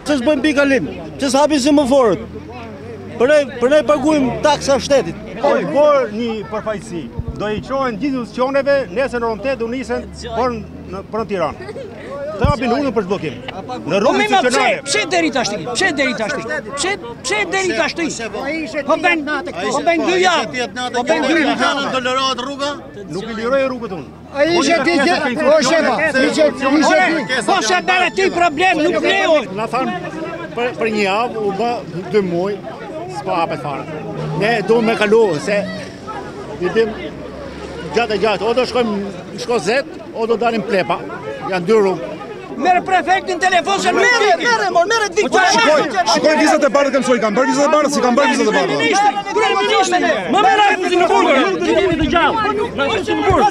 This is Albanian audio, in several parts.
Pse s'bëjmë mbikalim? Pse s'hapin semaforët? Për ne, për ne paguajmë taksa shtetit. Po i bërë një përfaqësi. Do i çohen gjithë institucioneve, nesër në orën 8 do nisen për në për në Tiranë. Të hapin rrugën për zhbllokim. Në Po rrugën mi ma pse, institucionale. pse deri tashti? Pse deri tashti? Pse pse deri tashti? Po bën, po bën dy javë. Po bën dy javë. Tolerohet rruga? Nuk i liroj rrugët unë. A ishe ti që, o shefa, ishe, ishe ti. Po se bëre ti problem, nuk lejohet. Na thanë për, për një javë, u bë dy muaj, s'po hapet fare. Ne duam me kalu, se i dim gjatë e gjatë, o do shkojmë në Shkozet, o do dalim Plepa. Janë dy rrugë. Merë prefektin telefon se nuk Merre, merre, mor, merre të Po Shikoj, shikoj vizat e bardha kam soi, kam bërë vizat e bardha, si kam bërë vizat e bardha. Kryeministri, më merr ai fusin në burg. Nuk do të jemi të gjallë. Na fusin në burg.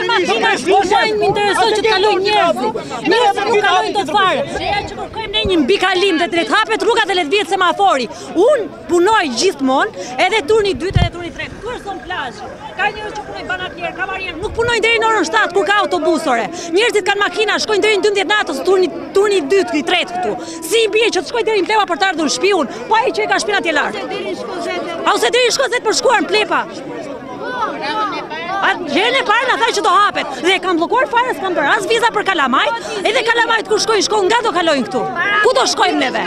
Makina shkojnë, më intereson që të kalojnë njerëzit. Njerëzit nuk kalojnë dot fare. Ja që kërkojmë ne një mbikalim dhe të hapet rruga dhe le të vihet semafori. Unë punoj gjithmonë, edhe turni i dytë edhe turni i tretë. Këtu është zonë plazh. Ka njerëz që punojnë banatjer, kamarier, nuk punojnë deri në orën 7 kur ka autobusore. Njerëzit kanë makina, shkojnë deri në 12 natës, turni turni i dytë, i tretë këtu. Si i bie që të shkoj deri në Plepa për të ardhur në shtëpi unë, po ai që e ka shtëpinë atje lart. A ose deri në Shkozet për shkuar në Plepa. A herën e parë na tha që do hapet dhe e kanë bllokuar fare, s'kan bërë as viza për kalamajt, edhe kalamajt kur shkojnë në shkollë nga do kalojnë këtu? Ku do shkojmë neve?